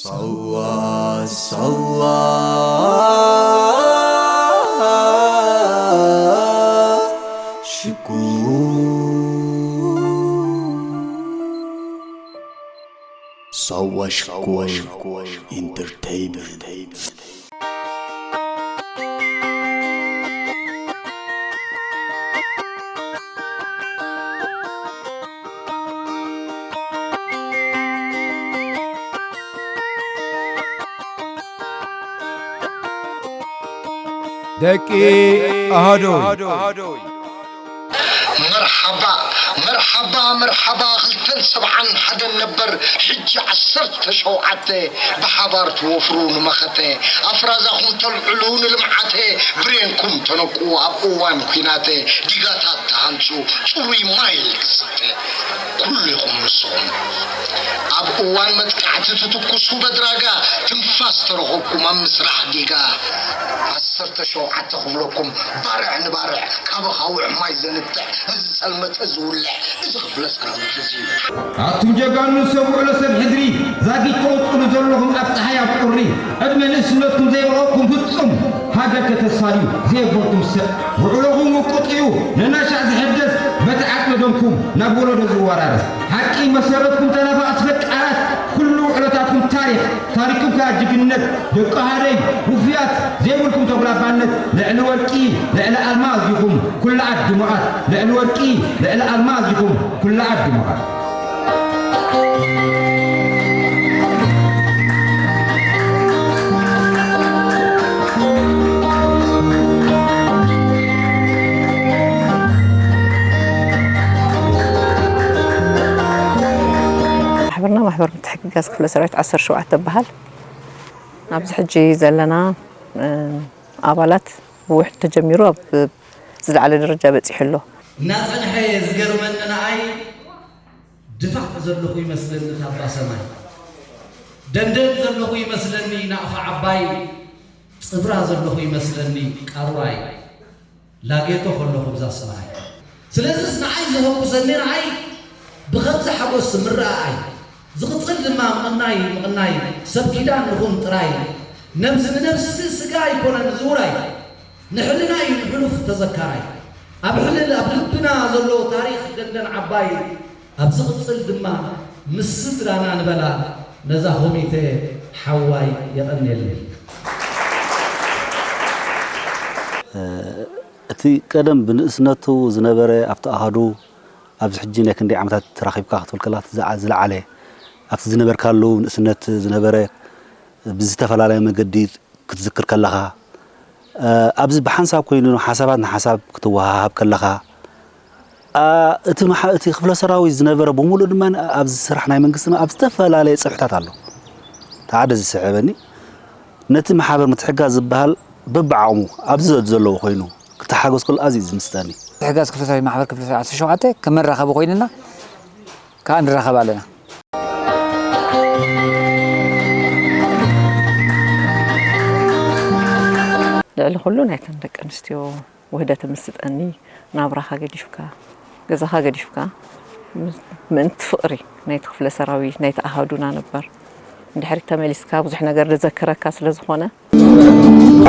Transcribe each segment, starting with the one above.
ሳዋ ሳዋ ሽኮር ሳዋ ሽኮር ኢንተርቴይንመንት። ደቂ ኣሃዶይ። መርሓባ መርሓባ መርሓባ ክልተን ሰብዓን ሓደን ነበር ሕጂ ዓሰርተ ሸውዓተ ብሓባር ትወፍሩ ንመኸተ ኣፍራዛኹም ተልዕሉ ንልምዓተ ብሬንኩም ተነቁ ኣብ እዋን ኲናተ ዲጋታት ተሃንጹ ጽሩይ ማይ ክስተ ኩሉ ኢኹም ንስኹም ኣብ እዋን መጥቃዕቲ ትትኩሱ በድራጋ ትንፋስ ተረኸብኩም ኣብ ምስራሕ ዲጋ ዓሰርተ ሸውዓተ ክብለኩም ባርዕ ንባርዕ ካብ ኣኻውሕ ማይ ዘንጥዕ እዚ ጸልመተ ዝውልዕ እዚ ክፍለ ሰራዊት እዚ እዩ። ኣቱም ጀጋኑ ሰብ ውዕሎ ሰብ ሕድሪ ዛጊት ተወጥሉ ዘለኹም ኣብ ጸሓይ ኣብ ቁሪ ዕድመ ንእስነትኩም ዘይበቐቕኩም ፍጹም ሃገር ከተሳልዩ ዘየበልኩም ሰብ ውዕሎኹም ውቁጥ እዩ ነናሻዕ ዝሕደስ በቲ ዓቅሚ ደምኩም ናብ ወለዶ ዝወራረስ ሓቂ መሰረትኩም ተናፋቕቲ ፈቃራት ኩሉ ውዕሎታትኩም ታሪኽ ታሪኩም ከኣ ጅግንነት ደቂ ሃደይ ውፉያት ዘይብልኩም ተጉላባነት ልዕሊ ወርቂ ልዕሊ ኣልማዝ ኢኹም ኩሉ ዓዲ ድሙቓት ልዕሊ ወርቂ ልዕሊ ኣልማዝ ኢኹም ኩሉ ዓዲ ድሙቓት። ማሕበርና ማሕበር ምትሕግጋዝ ክፍለ ሰራዊት ዓሰርተ ሸውዓተ ይበሃል። ኣብዚ ሕጂ ዘለና ኣባላት ብውሕድ ተጀሚሩ ኣብ ዝለዓለ ደረጃ በፂሑ ኣሎ። እናፀንሐ ዝገርመኒ ንኣይ ድፋዕ ዘለኹ ይመስለኒ ካባ ሰማይ ደንደን ዘለኹ ይመስለኒ ናቕፋ ዓባይ ፅብራ ዘለኹ ይመስለኒ ቃሩራይ ላጌቶ ከለኹ ብዛ ሰማይ ስለዝስ ንዓይ ዘሐጉሰኒ ንዓይ ብኸምዚ ሓጎስ ምረኣኣይ ዝቕፅል ድማ ምቕናይ ምቕናይ ሰብ ኪዳን ንኹን ጥራይ ነብሲ ንነብሲ ስጋ ኣይኮነን ዝውራይ ንሕልና እዩ ንሕሉፍ ተዘካራይ ኣብ ሕልል ኣብ ልብና ዘሎ ታሪኽ ደንደን ዓባይ ኣብ ዝቕፅል ድማ ምስ ስድራና ንበላ ነዛ ኮሚተ ሓዋይ የቐንየለይ። እቲ ቀደም ብንእስነቱ ዝነበረ ኣብቲ ኣሃዱ ኣብዚ ሕጂ ናይ ክንደይ ዓመታት ተራኺብካ ክትብል ከላ ዝለዓለ ኣብቲ ዝነበርካሉ ንእስነት ዝነበረ ብዝተፈላለየ መገዲ ክትዝክር ከለኻ ኣብዚ ብሓንሳብ ኮይኑ ሓሳባት ንሓሳብ ክትወሃሃብ ከለኻ እቲ እቲ ክፍለ ሰራዊት ዝነበረ ብምሉእ ድማ ኣብዚ ስራሕ ናይ መንግስትና ኣብ ዝተፈላለየ ፅሑታት ኣሎ። እቲ ሓደ ዝስዕበኒ ነቲ ማሕበር ምትሕጋዝ ዝበሃል በብዓቕሙ ኣብዚ ዘለዎ ኮይኑ ክተሓገዝ ከሎ ኣዝዩ እዩ ዝምስጠኒ። ምትሕጋዝ ክፍለ ሰራዊት ማሕበር ክፍለ ሰራዊት ዓሰርተ ሸውዓተ ከም መራኸቢ ኮይንና ከዓ ንራኸብ ኣለና። ልዕሊ ኩሉ ናይተን ደቂ ኣንስትዮ ውህደት ምስጠኒ ናብራኻ ገዲፍካ ገዛኻ ገዲፍካ ምእንቲ ፍቕሪ ናይቲ ክፍለ ሰራዊት ናይቲ ኣሃዱና ነበር እንድሕሪ ተመሊስካ ብዙሕ ነገር ዘዘክረካ ስለ ዝኾነ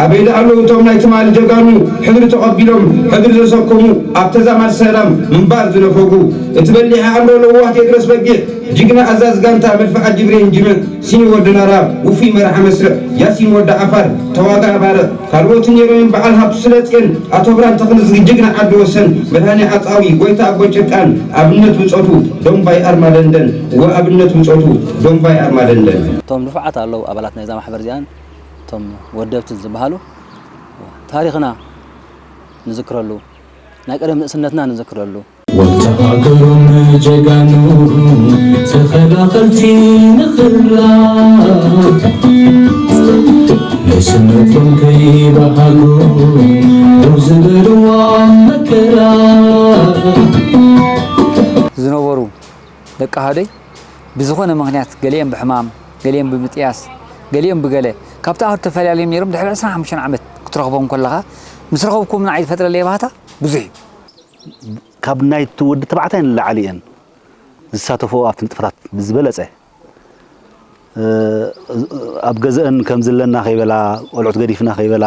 ኣበይ ደኣ ኣለዉ እቶም ናይ ትማሊ ጀጋኑ ሕድሪ ተቐቢሎም ሕድሪ ዘሰከሙ ኣብ ተዛማድ ሰላም ምንባር ዝነፈጉ እቲ በሊሐ ኣሎ ለዋህ ቴድሮስ በጊዕ ጅግና ኣዛዚ ጋንታ መድፍዓት ጅብሪን ጅምዕ ሲኒ ወዲ ናራ ውፉይ መራሒ መስርዕ ያሲን ወዲ ዓፋር ተዋጋኢ ባርዕ ካልኦትን ነይሮም እዮም በዓል ሃብቱ ስለጽዮን ኣቶ ብርሃን ተኽለ ዝግጅግና ዓዲ ወሰን መድሃኔ ዓጻዊ ጎይታ ኣቦይ ጭቃን ኣብነት ብጾቱ ዶምባይ ኣርማ ደንደን ወኣብነት ብጾቱ ዶምባይ ኣርማ ደንደን። እቶም ንፉዓት ኣለዉ ኣባላት ናይዛ ማሕበር እዚኣን እቶም ወደብቲ ዝበሃሉ ታሪኽና ንዝክረሉ ናይ ቀደም ንእስነትና ንዝክረሉ። ወተሃደሮም ጀጋኑ ተኸላኸልቲ ንኽላ ንስነቶም ከይበሃጉ ደው ዝበልዋ መከራ። ዝነበሩ ደቂ ኣሃደይ ብዝኾነ ምኽንያት ገሊኦም ብሕማም፣ ገሊኦም ብምጥያስ፣ ገሊኦም ብገለ ካብቲ ኣሃዱ ተፈላልዮም ነይሮም ድሕሪ ዕስራን ሓሙሽተን ዓመት ክትረኽቦም ከለኻ ምስ ረኸብኩም ንዓይ ዝፈጥረለይ ባህታ ብዙሕ እዩ። ካብ ናይቲ ወዲ ተባዕታይ ንላዕሊ እየን ዝሳተፍኦ ኣብቲ ንጥፈታት ብዝበለፀ ኣብ ገዘአን ከም ዝለና ከይበላ፣ ቆልዑት ገዲፍና ከይበላ፣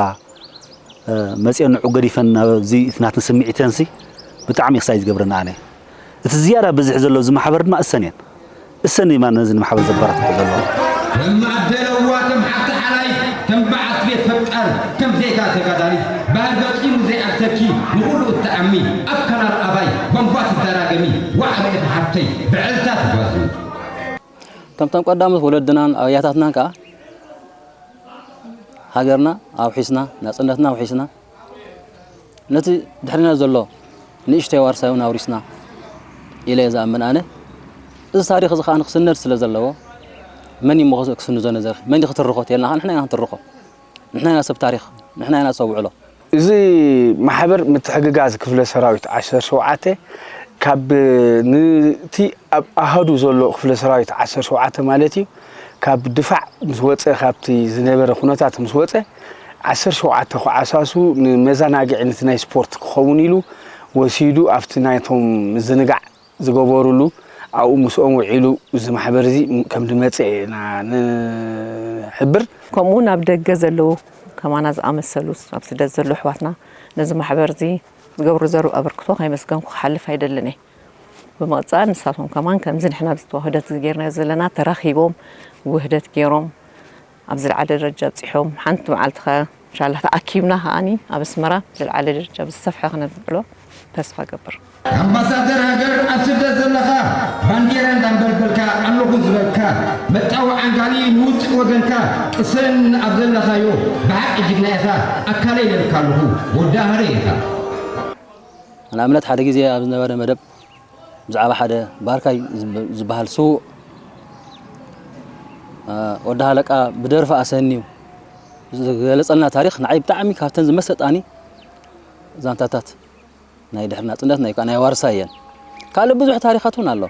መፅኦን ንዑ ገዲፈን ናብዚ እቲ ናትን ስምዒተንሲ ብጣዕሚ ክሳይ ዝገብረና ኣነ። እቲ ዝያዳ ብዝሒ ዘሎ እዚ ማሕበር ድማ እሰን እየን። እሰን ድማ ነዚ ማሕበር ዘበራትዑ ዘለዋ። ተማደለዋ ተም ሓብቲ ሓላይ ተም በዓልቲ ቤት ፈቃር ተም ዜጋ ተጋዳሊት ባህል ገጢሙ ዘይኣተኪ ንኹሉ እትዓሚ ኣብ ከናል ኣባይ ቧንቧ ትደራገሚ ዋዕሮ ኢኺ ሓፍተይ ብዕልታ ትጓዙ። ከምቶም ቀዳሞት ወለድናን ኣያታትናን ከዓ ሃገርና ኣውሒስና፣ ናጽነትና ኣውሒስና፣ ነቲ ድሕሪና ዘሎ ንእሽተይ ዋርሳይ እውን ኣውሪስና ኢለ እየ ዝኣምን ኣነ። እዚ ታሪኽ እዚ ከዓ ንክስነድ ስለ ዘለዎ መን እዩ እሞ ክስንዞ ነዘር መን እዩ ክትርኾ ተልና ንሕና ኢና ክንትርኾ። ንሕና ኢና ሰብ ታሪኽ፣ ንሕና ኢና ሰብ ውዕሎ። እዚ ማሕበር ምትሕግጋዝ ክፍለ ሰራዊት ዓሰርተ ሸውዓተ ካብ ንቲ ኣብ ኣሃዱ ዘሎ ክፍለ ሰራዊት ዓሰርተ ሸውዓተ ማለት እዩ ካብ ድፋዕ ምስ ወፀ ካብቲ ዝነበረ ኩነታት ምስ ወፀ ዓሰርተ ሸውዓተ ኮዓሳሱ ንመዘናግዒ ነቲ ናይ ስፖርት ክኸውን ኢሉ ወሲዱ ኣብቲ ናይቶም ምዝንጋዕ ዝገበሩሉ ኣብኡ ምስኦም ውዒሉ እዚ ማሕበር እዚ ከም ዝመፀ ኢና ንሕብር። ከምኡ እውን ኣብ ደገ ዘለዉ ከማና ዝኣመሰሉ ኣብ ስደት ዘለዉ ኣሕዋትና ነዚ ማሕበር እዚ ዝገብሩ ዘለዉ ኣበርክቶ ከየመስገንኩ ክሓልፍ ኣይደልን እየ። ብምቕፃል ንሳቶም ከማን ከምዚ ንሕና ኣብዚ ውህደት ጌርናዮ ዘለና ተራኺቦም ውህደት ጌሮም ኣብ ዝለዓለ ደረጃ ኣብፂሖም ሓንቲ መዓልቲ ከ እንሻላ ተኣኪብና ከኣኒ ኣብ ኣስመራ ዝለዓለ ደረጃ ብዝሰፍሐ ክነብዕሎ ተስፋ ገብር። ኣምባሳደር ሃገር ኣብ ስደት ዘለኻ ባንዴራ እንዳንበልበልካ ኣለኹ ዝበልካ መጣዊ ዓንጋሊ ንውፅእ ወገንካ ቅሰን ኣብ ዘለኻዮ ብሓቂ ጅግና ኢኻ ኣካለይ ኢለልካ ኣለኹ ወዲ ኣህረ ኢኻ። ንኣብነት ሓደ ግዜ ኣብ ዝነበረ መደብ ብዛዕባ ሓደ ባርካይ ዝበሃል ስዉእ ወዲ ሃለቃ ብደርፊ ኣሰንዩ ዝገለጸልና ታሪኽ ንዓይ ብጣዕሚ ካብተን ዝመሰጣኒ ዛንታታት ናይ ድሕሪ ናጽነት ናይ ናይ ዋርሳይ እየን። ካልእ ብዙሕ ታሪኻት እውን ኣሎ።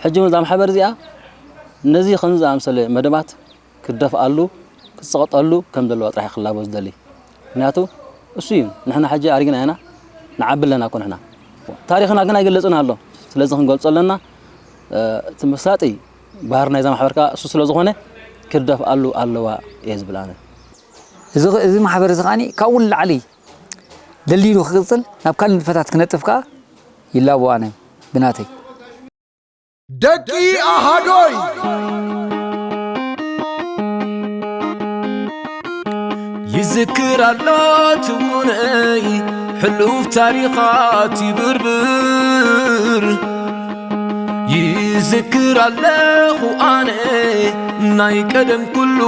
ሕጂ እውን እዛ ማሕበር እዚኣ ነዚ ከምዚ ዝኣምሰለ መደባት ክትደፍኣሉ ክትፀቕጠሉ ከም ዘለዋ ጥራሕ ክላቦ ዝደሊ። ምክንያቱ እሱ እዩ ንሕና ሕጂ ኣሪግና ኢና ንዓቢ ኣለና እኮ ንሕና ታሪኽና ግን ኣይግለፅን ኣሎ። ስለዚ ክንገልፆ ኣለና። እቲ መሳጢ ባህሪ ናይዛ ማሕበር ከዓ እሱ ስለ ዝኾነ ክትደፍኣሉ ኣለዋ እየ ዝብል ኣነ። እዚ እዚ ማሕበር እዚ ከዓ ካብኡ ንላዕሊ ደልዲሉ ክቅፅል ናብ ካልእ ንጥፈታት ክነጥፍ ከዓ ይላቦ ኣነ ብናተይ። ደቂ ኣሃዶይ ይዝክር ኣሎ ትውነይ ሕሉፍ ታሪኻት ይብርብር ይዝክር ኣለኹ ኣነ ናይ ቀደም ኩሉ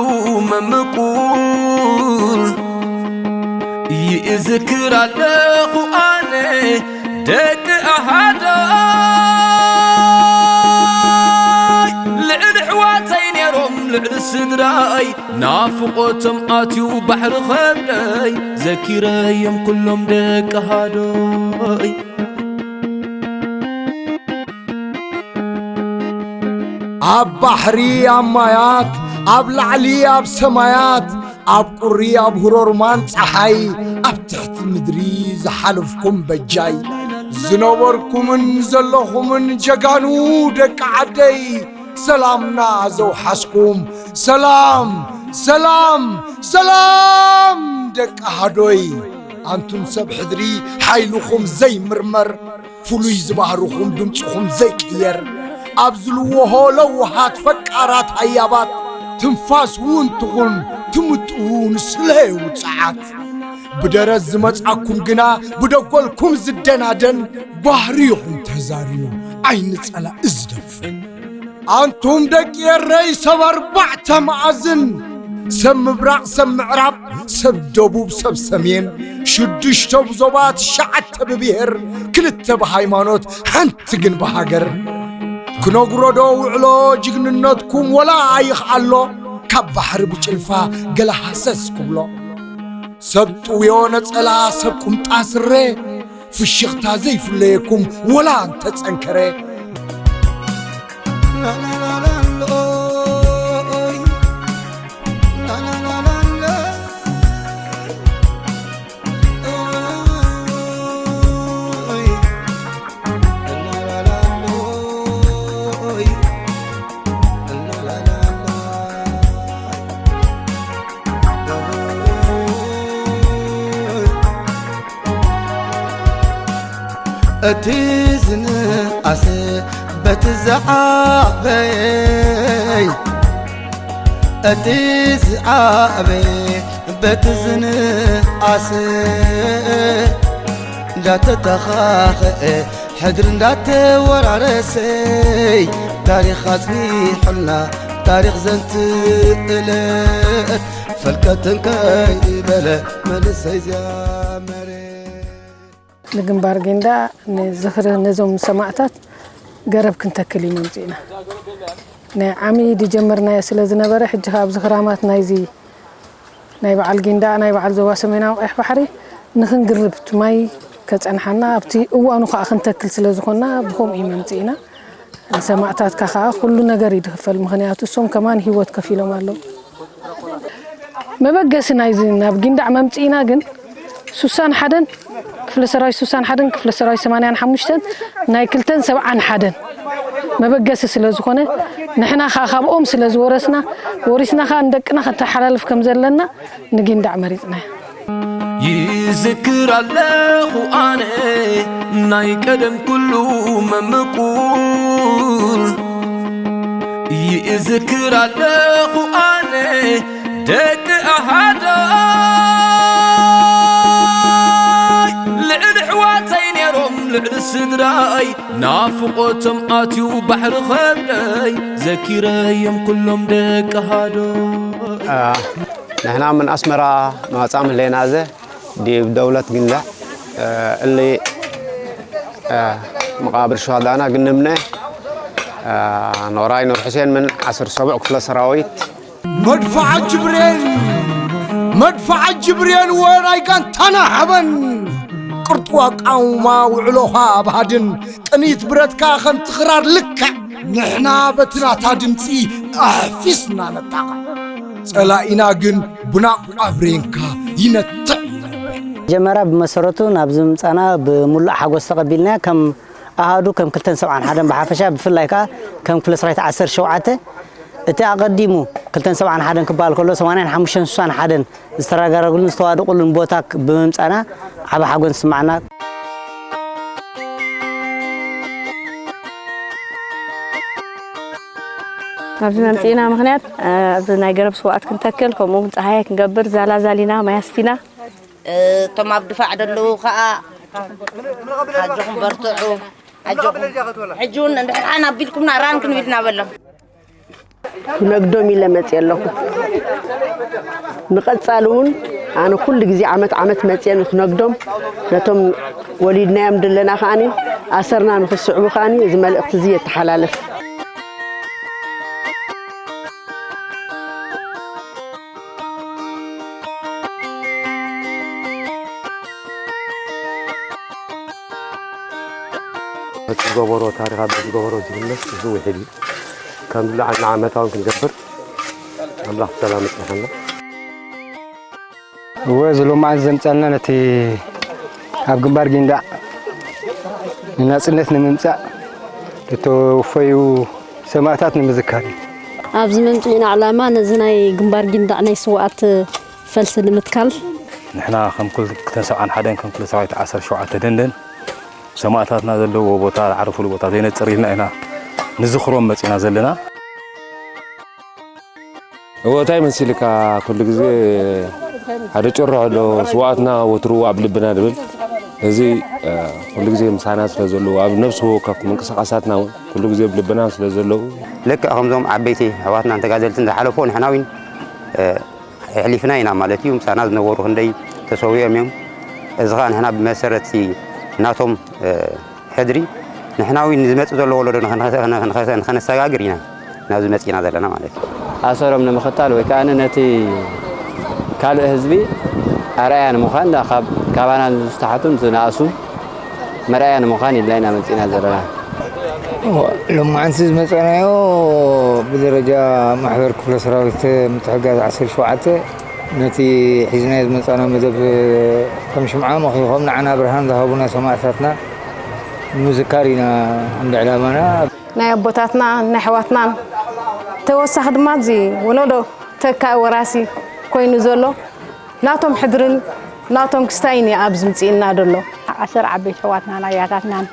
መምቁር ይዝክር ኣለኹ ኣነ ደቂ ኣሃዳይ ልዕሊ ኣሕዋተይ ነይሮም ልዕሊ ስድራይ ናፍቖቶም ኣትዩ ባሕሪ ኸብደይ ዘኪረዮም ኩሎም ደቂ ኣሃዶይ ኣብ ባሕሪ ኣብ ማያት ኣብ ላዕሊ ኣብ ሰማያት ኣብ ቁሪ ኣብ ሁሮርማን ጸሓይ ኣብ ትሕቲ ምድሪ ዝሓለፍኩም በጃይ ዝነበርኩምን ዘለኹምን ጀጋኑ ደቂ ዓደይ ሰላምና ዘውሓስኩም ሰላም ሰላም ሰላም ደቂ ሃዶይ ኣንቱም ሰብ ሕድሪ ሓይልኹም ዘይምርመር ፍሉይ ዝባህርኹም ድምፅኹም ዘይቅየር ኣብ ዝልወሆ ለውሃት ፈቃራት ሃያባት ትንፋስ እውን ትኹን ትምጥኡ ንስለ ውፅዓት ብደረት ዝመፃኩም ግና ብደጎልኩም ዝደናደን ባህርይኹም ተዛርዩ ዓይኒ ፀላኢ ዝደፍን ኣንቱም ደቂ ኤረይ ሰብ ኣርባዕተ መኣዝን ሰብ ምብራቕ ሰብ ምዕራብ ሰብ ደቡብ ሰብ ሰሜን ሽዱሽተ ብዞባ ትሽዓተ ብብሄር ክልተ ብሃይማኖት ሓንቲ ግን ብሃገር ክነግሮዶ ውዕሎ ጅግንነትኩም ወላ ኣይኽኣሎ ካብ ባሕሪ ብጭልፋ ገለ ሃሰስ ክብሎ ሰብ ጥውዮ ነጸላ፣ ሰብ ቁምጣ ስረ፣ ፍሽኽታ ዘይፍለየኩም ወላ እንተጸንከረ። እቲ ዝንኣሰ በቲ ዝዓበየ፣ እቲ ዝዓበየ በቲ ዝንኣሰ እንዳተተኻኸአ፣ ሕድሪ እንዳተወራረሰይ ታሪኽ ኣጽኒሑልና። ታሪኽ ዘንትእለት ፈልከትን ከይበለ መንእሰይ ዝያመረ። ንግንባር ጊንዳዕ ንዝኽሪ ነዞም ሰማእታት ገረብ ክንተክል እዩ መምጽእና። ናይ ዓሚ ድጀመርናዮ ስለ ዝነበረ፣ ሕጂ ከኣ ኣብዚ ክራማት ናይዚ ናይ በዓል ጊንዳዕ፣ ናይ በዓል ዞባ ሰሜናዊ ቀይሕ ባሕሪ ንኽንግርብ፣ እቲ ማይ ከጸንሓና፣ ኣብቲ እዋኑ ከኣ ክንተክል ስለ ዝኾንና፣ ብኸምኡ እዩ መምጽእና። ንሰማእታትካ ከኣ ኩሉ ነገር እዩ ዝኽፈል፣ ምኽንያቱ እሶም ከማን ህይወት ከፊሎም ኣለዉ። መበገሲ ናይዚ ናብ ጊንዳዕ መምጽኢና ግን ሱሳን ሓደን፣ ክፍለ ሰራዊት ሱሳን ሓደን ክፍለ ሰራዊት ሰማንያን ሓሙሽተን ናይ ክልተን ሰብዓን ሓደን መበገሲ ስለ ዝኾነ፣ ንሕና ከኣ ካብኦም ስለ ዝወረስና፣ ወሪስና ከኣ ንደቅና ከተሓላልፍ ከም ዘለና ንጊንዳዕ መሪጽናዮ። ይዝክር ኣለኹ ኣነ ናይ ቀደም ኩሉ መምቁር። ይዝክር ኣለኹ ኣነ ደቂ ኣሃዶይ ልዕሊ ኣሕዋተይ ነይሮም ልዕሊ ስድራይ ናፍቖቶም ኣትዩ ባሕሪ ከብደይ ዘኪረዮም ኩሎም ደቂ ኣሃዶይ። ንሕና ምን ኣስመራ መጻ ምን ሌናዘ ዲብ ደውለት ግንዳ እሊ መቃብር ሸሃዳና ግንምነ ኖራይ ኑር ሕሴን ምን ዓስር ሰቡዕ ክፍለ ሰራዊት መድፍዓ ጅብሬን፣ መድፍዓ ጅብሬን ወራይ ጋንታና ሃበን። ቅርጥዋ ቃውማ ውዕሎኻ ኣብ ሃድን፣ ቅኒት ብረትካ ከም ትኽራር ልክዕ። ንሕና በቲ ናታ ድምጺ ኣሕፊስና ነጣቕዕ። ጸላኢና ግን ብናቋ ብሬንካ ይነትዕ ይነብር። መጀመርያ ብመሰረቱ ናብዚ ምጻና ብምሉእ ሓጎስ ተቐቢልና ከም ኣሃዱ ከም ክልተን ሰብዓን ሓደን ብሓፈሻ ብፍላይ ከኣ ከም ክፍለ ሰራዊት ዓሰርተ ሸውዓተ እቲ ኣቐዲሙ ክልተን ሰብዓን ሓደን ክበሃል ከሎ ሰማንያን ሓሙሽተን ስሳን ሓደን ዝተረጋገጉሉን ዝተዋደቑሉን ቦታ ክ-፣ ብምምጻና ዓቢ ሓጎስ ይስማዓና። ኣብዚ መምጽኢና ምኽንያት፣ እ፣ ኣብዚ ናይ ገረብ ስውኣት ክንተክል፣ ከምኡ እውን ጸሃየ ክንገብር፣ ዛላ ዛሊና፣ ማይ ኣስቲና። እ፣ እቶም ኣብ ድፋዕ ዘለዉ ኸኣ ኣጆኹም በርትዑ፣ ኣጆኹም። ሕጂ እውን እንድሕር ሓን ኣቢልኩምና ራን ክንብል ኢና በሎም። ክነግዶም ኢለ መፅየ ኣለኹ። ንቐፃሊ እውን ኣነ ኩሉ ግዜ ዓመት ዓመት መፅየ ንክነግዶም፣ ነቶም ወሊድናዮም ዘለና ከዓኒ ኣሰርና ንክስዕቡ ከዓኒ እዚ መልእኽቲ እዚ የተሓላልፍ። በቲ ዝገበሮ ታሪኽ፣ ኣብ ዝገበሮ ጅግንነት እዚ ውሒድ እዩ። ከም ዝለዓልና ዓመታውን ክንገብር ኣምላኽ ብሰላም ይጽንሓና። እወ፣ እዚ ሎማዓንቲ ዘምጻልና ነቲ ኣብ ግንባር ጊንዳዕ ንናጽነት ንምምጻእ ዝተወፈዩ ሰማእታት ንምዝካር እዩ። ኣብዚ ምምጽኢና ዕላማ ነዚ ናይ ግንባር ጊንዳዕ ናይ ስውኣት ፈልሲ ንምትካል። ንሕና ከም ክል-፣ ክልተን ሰብዓን ሓደን ከም ክፍለ ሰራዊት ዓሰርተ ሸውዓተ ደንደን ሰማእታትና ዘለዎ ቦታ፣ ዝዓረፉሉ ቦታ ዘይነጽር ኢልና ኢና ንዝኽሮም መጺና ዘለና። እወ፣ እንታይ መሲልካ፣ ኩሉ ግዜ ሓደ ጭርሖ ኣሎ፣ ስውኣትና ወትሩ ኣብ ልብና ንብል። እዚ፣ እ፣ ኩሉ ግዜ ምሳና ስለ ዘለዉ፣ ኣብ ነፍሲ ወከፍ ምንቅስቃሳትና እውን ኩሉ ግዜ ኣብ ልብና ስለ ዘለዉ። ልክዕ ከምዞም ዓበይቲ ኣሕዋትናን ተጋደልትን ዝሓለፎ፣ ንሕና እውን፣ እ፣ ኣሕሊፍና ኢና ማለት እዩ። ምሳና ዝነበሩ ክንደይ ተሰዊኦም እዮም። እዚ ኸኣ ንሕና ብመሰረት ናቶም፣ እ፣ ሕድሪ ንሕና እውን ንዝመጽእ ዘሎ ወለዶ ንኸ-፣ ንኸ-፣ ንኸ-፣ ንኸነሰጋግር ኢና ናብዚ መጺእና ዘለና ማለት እዩ። ኣሰሮም ንምኽታል ወይ ከኣ ነቲ ካልእ ህዝቢ ኣርኣያ ንምዃን ካብ ካባና ዝተሓቱን ዝነኣሱን መርኣያ ንምዃን ኢልና ኢና መፂና ዘለና። ሎማዓንቲ ዝመፀናዮ ብደረጃ ማሕበር ክፍለ ሰራዊት ምትሕጋዝ ዓሰርተ ሸውዓተ ነቲ ሒዝናዮ ዝመፃና መደብ ከም ሽምዓ መኺኾም ንዓና ብርሃን ዝሃቡና ሰማእታትና ንምዝካር ኢና እንደ ዕላማና። ናይ ኣቦታትና ናይ ኣሕዋትናን ተወሳኺ ድማ እዚ ወለዶ ተካኢ ወራሲ ኮይኑ ዘሎ ናቶም ሕድርን ናቶም ክስታይን እዩ ኣብዚ ምፅእና ዘሎ። ኣሰር ዓበይቲ ኣሕዋትናን ኣያታትናን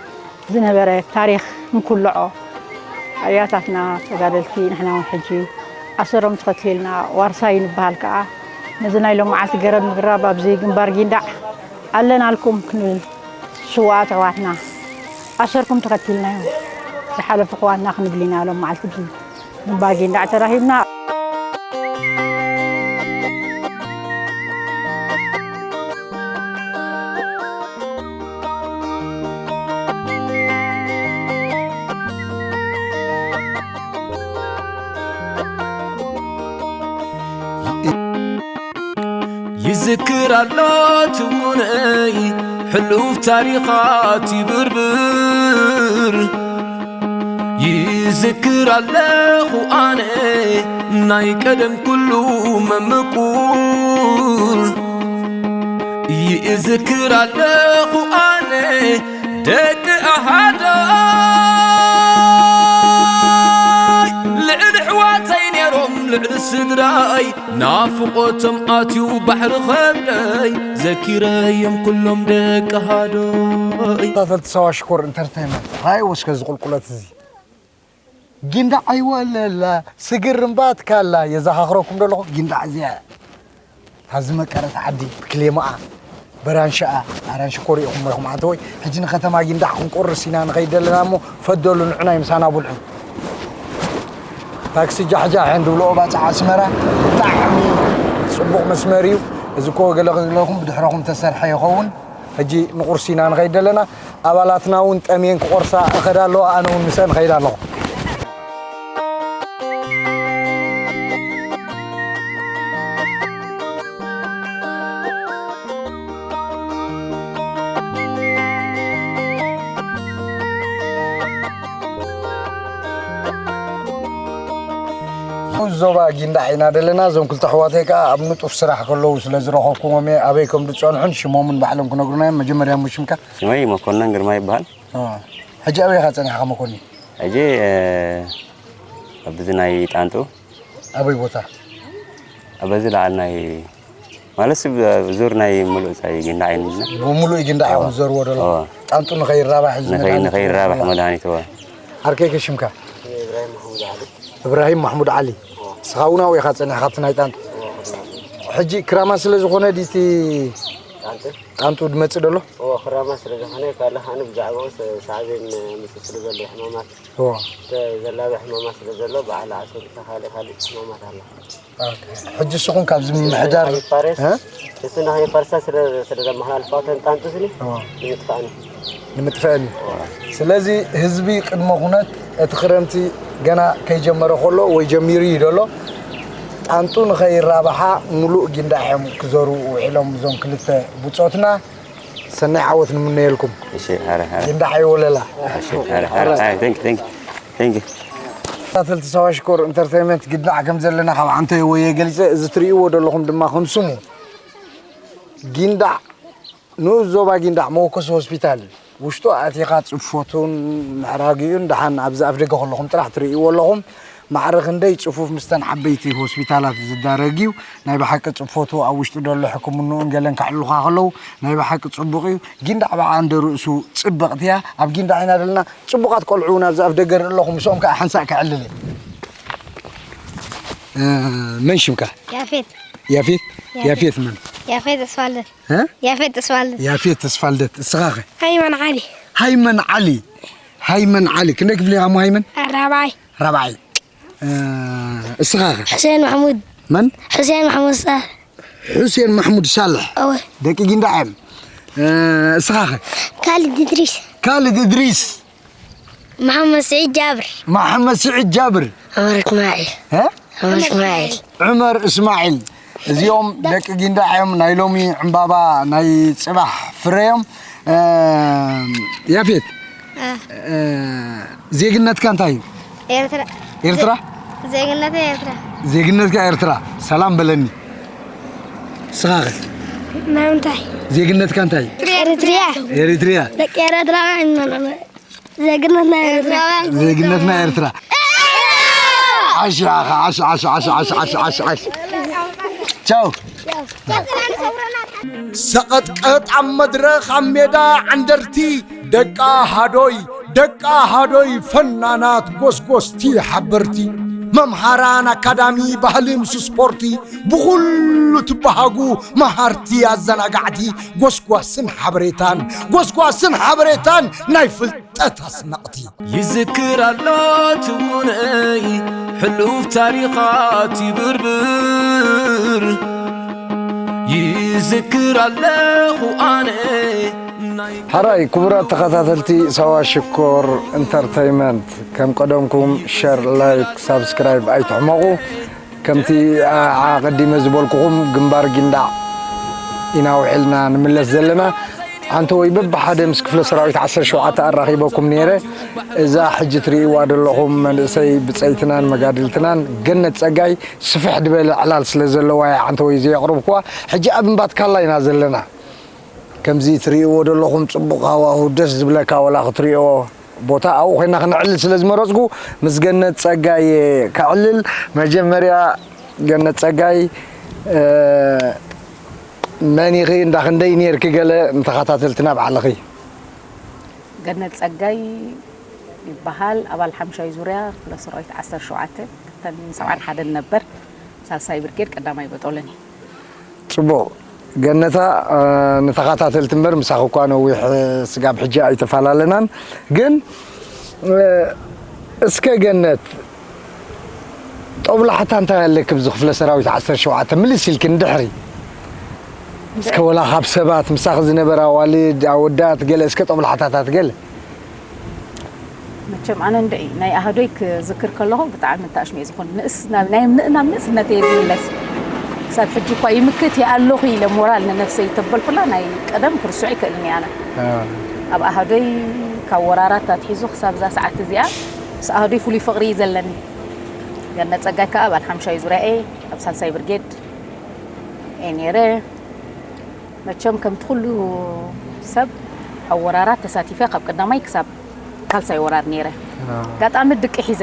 ዝነበረ ታሪኽ እንኩልዖ ኣያታትና ተጋደልቲ ንሕና እውን ሕጂ ኣሰሮም ተኸትልና ዋርሳይ ንበሃል ከዓ ነዚ ናይ ሎመዓልቲ ገረብ ምግራብ ኣብዚ ግንባር ጊንዳዕ ኣለናልኩም ክንብል ስውኣት ኣሕዋትና ኣሰርኩም ተኸቲልናዮም ዝሓለፉ ኣሕዋትና ክንብል ኢና ሎም መዓልቲ እዚ ግንባር ጊንዳዕ ተራኺብና። ይዝክር ኣሎ ትውነይ ሕሉፍ ታሪኻት ይብርብር። ይዝክር ኣለኹ ኣነ ናይ ቀደም ኩሉ መምቁር። ይዝክር ኣለኹ ኣነ ደቂ ኣሃዳይ ልዕሊ ኣሕዋተይ ነይሮም ልዕሊ ስድራይ ናፍቖቶም ኣትዩ ባሕሪ ኸብደይ ዘኪረዮም ኩሎም ደቂ ኣሃዶይ። ተኸታተልቲ ሳዋ ሽኮር ኢንተርተይመንት ራእይዎ እስከ እዚ ቁልቁለት እዚ ጊንዳዕ ኣይወለላ ስግር እምባ ትካላ የዘኻኽረኩም ዶ ኣለኹ ጊንዳዕ እዚኣ እታ ዝመቀረት ዓዲ ብክሌማኣ በራንሽኣ ኣራንሺ ኮሪእኹሞ ኢኹም ኣንተወይ ሕጂ ንከተማ ጊንዳዕ ክንቆርስ ኢና ንኸይድ ዘለና እሞ ፈደሉ ንዑናይ ምሳና ብልዑ ታክሲ ጃሕጃሕ እየን ዝብልኦ ባፅዕ ኣስመራ ብጣዕሚ ፅቡቕ መስመር እዩ እዚ እኮ ገለ ክብለኹም ብድሕረኹም ተሰርሐ ይኸውን ሕጂ ንቁርሲ ኢና ንኸይድ ዘለና ኣባላትና እውን ጠምየን ክቆርሳ እኸዳ ኣለዋ ኣነ እውን ምስአን እኸይድ ኣለኹ ዞባ ጊንዳዕ ኢና ዘለና እዞም ክልተ ኣሕዋተይ ከዓ ኣብ ንጡፍ ስራሕ ከለዉ ስለ ዝረኸብኩዎም እየ ኣበይ ከም ዝፀንሑን ሽሞምን ባዕሎም ክነግሩና እዮም መጀመርያ ሙሽምካ ሽመይ መኮነን ግርማ ይበሃል ሕጂ ኣበይ ኢኻ ፀኒሕኻ መኮኒ ሕጂ ኣብዚ ናይ ጣንጡ ኣበይ ቦታ ኣበዚ ለዓል ናይ ማለት ዙር ናይ ሙሉእ ፃይ ግንዳ ዓይንና ሙሉእ ግንዳ ዓኹም ዘርዎ ደሎ ጣንጡ ንኸይራባሕ ንኸይራባሕ መድሃኒት ዋ ዓርከይ ከሽምካ እብራሂም ማሕሙድ ዓሊ ስኻ እውን ኣብኡ ኢኻ ፀኒሕ ካብቲ ናይ ጣንጡ ሕጂ ክራማ ስለ ዝኾነ ዲቲ ጣንጡ ድመፅእ ደሎ ክራማ ስለ ዝኾነ ካለ ካነ ብዛዕባኡ ሳዕቤን ምፅእ ስለ ዘሎ ሕማማት ዘላበ ሕማማት ስለ ዘሎ በዓል ዓሰርተ ካልእ ካልእ ሕማማት ኣሎ ሕጂ እስኹም ካብዚ ምምሕዳር ፋሬስ እሱ ንኸይፈርሳ ስለ ዘመሓላልፋ ተንጣንጡ ስኒ ንምጥፋእኒ ንምጥፈአን እዩ ስለዚ ህዝቢ ቅድመ ኩነት እቲ ክረምቲ ገና ከይጀመረ ከሎ ወይ ጀሚሩ እዩ ደሎ ጣንጡ ንኸይራብሓ ሙሉእ ጊንዳዕ እዮም ክዘርኡ ውዒሎም እዞም ክልተ ብፆትና ሰናይ ዓወት ንምነየልኩም። እሺ፣ ሃረ ሃረ። እንዳ ሓይወለላ። እሺ፣ ሃረ ሃረ። ሃረ። Thank you, thank you, thank you. ተኸታተልቲ ሳዋ ሽኮር ኢንተርቴይንመንት ግድናዕ ከም ዘለና ካብ ዓንተይ ወየ ገሊፀ እዚ ትርእይዎ ዘለኹም ድማ ከም ስሙ ጊንዳዕ ንኡስ ዞባ ጊንዳዕ መወከሲ ሆስፒታል እዩ። ውሽጡ ኣቲኻ ፅፎቱን መዕራጊኡን ደሓን ኣብዚ ኣፍ ደገ ከለኹም ጥራሕ ትርእይዎ ኣለኹም። ማዕረ ክንደይ ጽፉፍ ምስተን ዓበይቲ ሆስፒታላት ዝዳረግ እዩ። ናይ ብሓቂ ጽፎቱ ኣብ ውሽጢ ደሎ ሕክምንኡን ገለን ከዕልሉኻ ከለዉ ናይ ብሓቂ ጽቡቕ እዩ። ጊንዳዕ ብዓንደ ርእሱ ጽብቕቲ እያ። ኣብ ጊንዳዕ ኢና ደለና። ጽቡቓት ቆልዑ እውን ኣብዚ ኣፍ ደገ ርኢ ኣለኹ። ምስኦም ከኣ ሓንሳእ ከዕልል እየ። መን ሽምካ? ያፌት። ያፌት? ያፌት መን? ያፌት ተስፋልደት። እ? ያፌት ተስፋልደት። ያፌት ተስፋልደት። እስኻ ኸ? ሃይመን ዓሊ። ሃይመን ዓሊ። ሃይመን ዓሊ። ክንደይ ክፍሊ ኢኻ እሞ ሃይመን? ራብዓይ። ራብዓይ። እስኻ ኸ? ሕሴን ማሕሙድ። መን? ሕሴን ማሕሙድ ሳልሕ። ሕሴን ማሕሙድ ሳልሕ። እወ። ደቂ ጊንዳዕ እዮም። እስኻ ኸ? ካልድ እድሪስ። ካልድ እድሪስ። መሓመድ ስዒድ ጃብር። መሓመድ ስዒድ ጃብር። ዑመር እስማዒል። ዑመር እስማዒል። ዑመር እስማዒል። እዚኦም ደቂ ጊንዳዕ እዮም። ናይ ሎሚ ዕምባባ ናይ ጽባሕ ፍረ እዮም። እ፣ ያፌት፣ እ፣ ዜግነትካ እንታይ እዩ? ኤርትራ። ኤርትራ? ዜግነተይ ኤርትራ። ዜግነትካ ኤርትራ። ሰላም በለኒ። ስኻኸ? ናይ ምንታይ? ዜግነትካ እንታይ እዩ? ኤሪትሪያ። ኤሪትሪያ። ደቂ ኤርትራ። ዜግነትና ኤርትራ። ዜግነትና ኤርትራ። ዓሽ፣ ዓሽ፣ ዓሽ። ቻው። ሰቐጥቀጥ ኣብ መድረኽ ኣብ ሜዳ ዓንደርቲ ደቂ ኣሃዶይ፣ ደቂ ኣሃዶይ ፈናናት ጎስጎስቲ ሓበርቲ መምሃራን ኣካዳሚ ባህሊ ምስ ስፖርቲ ብኹሉ ትበሃጉ መሃርቲ ኣዘናጋዕቲ ጎስጓስን ሓበሬታን ጎስጓስን ሓበሬታን ናይ ፍልጠት ኣስነቕቲ ይዝክር ኣሎ ትውነይ ሕሉፍ ታሪኻት ይብርብር ይዝክር ኣለኹ ኣነ ናይ ሓራይ ክቡራት ተኸታተልቲ ሳዋ ሽኮር ኢንተርተይመንት ከም ቀደምኩም ሸር ላይክ ሳብስክራይብ ኣይትሕመቑ። ከምቲ ኣቐዲመ ዝበልኩኹም ግንባር ጊንዳዕ ኢና ውዒልና ንምለስ ዘለና። ዓንተወይ በብሓደ ምስ ክፍለ ሰራዊት ዓሰርተ ሸውዓተ ኣራኺበኩም ነይረ። እዛ ሕጂ ትርእይዋ ዘለኹም መንእሰይ ብጸይትናን መጋድልትናን ገነት ጸጋይ ስፍሕ ዝበለ ዕላል ስለ ዘለዋ እያ ዓንተወይ ዘየቕርብኩዋ። ሕጂ ኣብ እምባትካላ ኢና ዘለና። ከምዚ ትርእይዎ ዘለኹም ጽቡቕ ሃዋሁ ደስ ዝብለካ ወላ ክትርእዮ ቦታ ኣብኡ ኮይና ክነዕልል ስለ ዝመረጽኩ ምስ ገነት ጸጋይ ከዕልል። መጀመርያ ገነት ጸጋይ መን ኢኺ እንዳ ክንደይ ነርኪ ገለ ንተኸታተልትና ባዕልኺ። ገነት ጸጋይ ይበሃል ኣባል ሓምሻይ ዙርያ ክፍለ ሰራዊት ዓሰርተ ሸውዓተ ክተን ሰብዓን ሓደን ነበር ሳልሳይ ብርጌድ ቀዳማይ በጦለኒ። ጽቡቕ ገነታ ንተኸታተልቲ እምበር ምሳኺ እኳ ነዊሕ ስጋብ ሕጂ ኣይተፈላለናን ግን እስከ ገነት ጦብላሕታ እንታይ ኣለኪ ብዚ ክፍለ ሰራዊት ዓሰርተ ሸውዓተ ምልስ ኢልኪ ንድሕሪ እስከ ወላ ካብ ሰባት ምሳኺ ዝነበራ ኣዋልድ ኣወዳት ገለ እስከ ጦብላሕታታት ገለ መቸም ኣነ እንድዒ ናይ ኣህዶይ ክዝክር ከለኹ ብጣዕሚ ተኣሽሙ እየ ዝኾን ንእስ ናብ ናይ ምእናም ንእስነት እየ ዝምለስ ክሳብ ሕጂ እኳ ይምክት እየ ኣለኹ ኢለ ሞራል ንነብሰይ ተበልኩላ ናይ ቀደም ክርስዑ ይክእልኒ ኣነ ኣብ ኣህዶይ ካብ ወራራት ኣትሒዙ ክሳብ እዛ ሰዓት እዚኣ ምስ ኣህዶይ ፍሉይ ፍቕሪ እዩ ዘለኒ ገነት ጸጋይ ከዓ ኣባል ሓምሻይ ዙርያ እየ ኣብ ሳልሳይ ብርጌድ እየ ነይረ መቸም ከምቲ ኩሉ ሰብ ኣብ ወራራት ተሳቲፈ ካብ ቀዳማይ ክሳብ ካልሳይ ወራር ነይረ ኣጋጣሚ ድቂ ሒዘ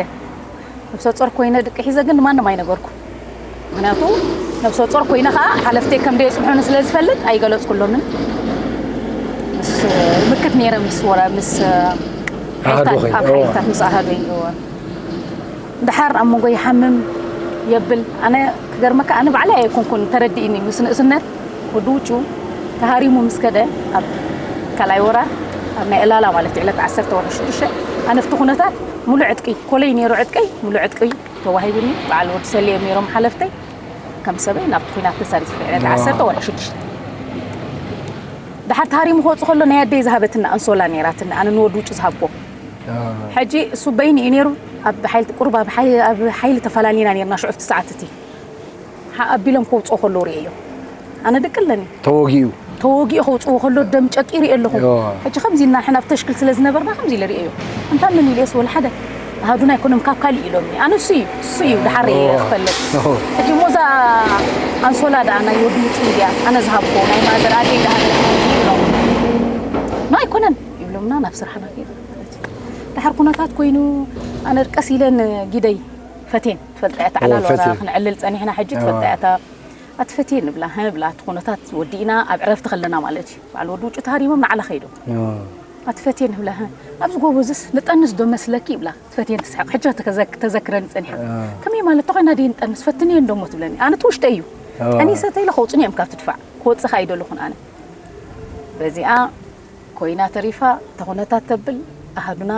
ነብሰ ጾር ኮይነ ድቂ ሒዘ ግን ማንም ኣይነገርኩ ምክንያቱ ነብሰ ጾር ኮይነ ከዓ ሓለፍተይ ከም ደየፅንሑኒ ስለ ዝፈልጥ ኣይገለፅኩሎምን ምስ ምክት ነይረ ምስ ወራ ምስ ሓይልታት ኣብ ሓይልታት ምስ ኣሃዱ ድሓር ኣብ መንጎ ይሓምም የብል ኣነ ክገርመካ ኣነ ባዕለይ ኣይኮንኩን ተረዲእኒ ምስ ንእስነት ወዲ ውጩ ተሃሪሙ ምስ ከደ ኣብ ካልኣይ ወራር ኣብ ናይ ዕላላ ማለት ዕለት ዓሰርተ ወርሒ ሽዱሽተ ኣነ ፍቲ ኩነታት ሙሉእ ዕጥቂ ኮለይ ነይሩ ዕጥቀይ ሙሉእ ዕጥቂ ተዋሂቡኒ በዓል ወዲ ሰልዮም ነይሮም ሓለፍተይ ከም ሰበይ ናብቲ ኩናት ተሳቲፈ ዕለት ዓሰርተ ወርሒ ሽዱሽተ ድሓር ተሃሪሙ ክወፁ ከሎ ናይ ኣደይ ዝሃበትና ኣንሶላ ነይራትና ኣነ ንወዲ ውጩ ዝሃብኮ ሕጂ እሱ በይኑ እዩ ነይሩ ኣብ ሓይሊ ቁሩብ ኣብ ሓይሊ ተፈላሊና ነርና ሽዑ እቲ ሰዓት እቲ ሓ ኣቢሎም ከውፅኦ ከለዉ ርእየዮ ኣነ ድቂ ኣለኒ ተወጊኡ ተወጊኡ ከውፅዎ ከሎ ደም ጨቂ ርእየ ኣለኹ ሕጂ ከምዚ ኢልና ንሕና ብተሽክል ስለ ዝነበርና ከምዚ ኢለ ርእየዮ እንታ መን ኢለዮስ ወላ ሓደ ኣሃዱና ኣይኮኖም ካብ ካሊእ ኢሎምኒ ኣነ እሱ እዩ እሱ እዩ ድሓር ርእየ ክፈልጥ ሕጂ እሞ እዛ ኣንሶላ ደኣ ናይ ወዲ ውጭ እንድያ ኣነ ዝሃብኮ ናይ ማዘር ኣደይ ደኣ ኢሎም ኖ ኣይኮነን ይብሎምና ናብ ስራሕና ከይዱ ማለት እዩ። ድሓር ኩነታት ኮይኑ ኣነ ቀስ ኢለ ንጊደይ ፈቴን ትፈልጣ እያ ተዓላል ዋላ ክንዕልል ጸኒሕና ሕጂ ትፈልጣ እያ እታ ኣቲ ፈቴን ንብላ ህብላ እቲ ኩነታት ወዲእና ኣብ ዕረፍቲ ከለና ማለት እዩ በዓል ወዲ ውጩ ተሃሪሞም ንዓላ ከይዶም ኣቲ ፈቴን ንብላ ህ ኣብዚ ጎቦ እዝስ ንጠንስ ዶ መስለኪ ይብላ እቲ ፈቴን ትስሕቕ ሕጂ ተዘክረኒ ጸኒሓ ከመይ ማለት ተኾይና ደይ ንጠንስ ፈትንዮ እንዶሞ ትብለኒ ኣነ እቲ ውሽጠ እዩ ጠኒሰ ተይለ ከውፅኒ እዮም ካብ ትድፋዕ ክወፅኻ ኣይደለኹን ኣነ በዚኣ ኮይና ተሪፋ እታ ኩነታት ተብል ኣሃዱና